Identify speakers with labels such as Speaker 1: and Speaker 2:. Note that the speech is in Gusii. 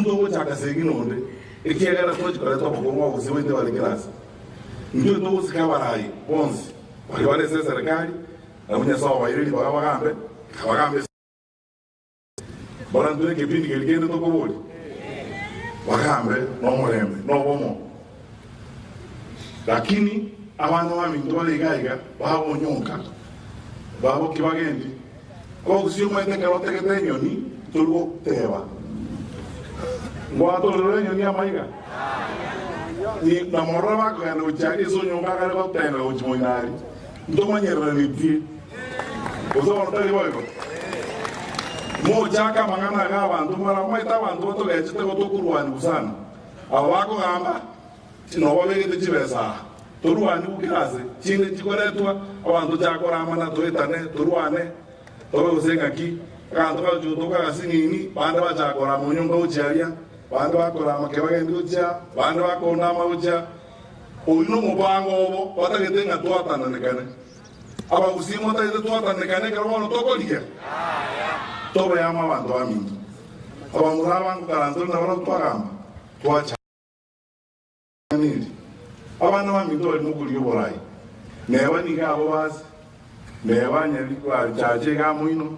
Speaker 1: Togochaka segi nonde, ekiagera tochi koreta obokong'u abagusii baito bare kera ase. Intwe togosika abarai bonsi baria bare ase eserekari, nabwo Nyasae obaeire ribaga bagambe, bagambe. Bono intwe nekepindi keria kende tokoboria, bagambe nomorembe nobomo. Lakini abana baminto bare iga iga babonyonka, babokia bagendi. Abagusii omanyete ekero otegete enyoni tori goteba ngwatorere enyoni amaiga. Ni na morore bakogenda gochia aria ase onyonka akare gotenga gochia moino aria. Ntomanyereranetie. Gose bono tari boigo? Mochake amang'ana aya abanto mbare omanyete abanto batogechete gotokorwania sana. Aba bakogamba nobabegete chibesa aa, torwanigwe kera ase, chinde chikoretwa, abanto chakoramana, toetane, torwane, tobe gose ng'aki, aganto kagochia gotoka agasinini, bande bachaka korama onyonka gochia aria, bande bakorama kebagendi gochia aa, bande bakondama gochia aa. Oyio nomobango obo batagete ng'a twatananekane. Abagusii motagete twatananekane ekero bono tokorigia? Tobe amo abanto baminto. Abamura aba ngokaransa ore nabarabwo twagamba, twacha. Neri, abana baminto bari mokorigia oborai, neba nigo abo base, neba nyari bachache iga moino.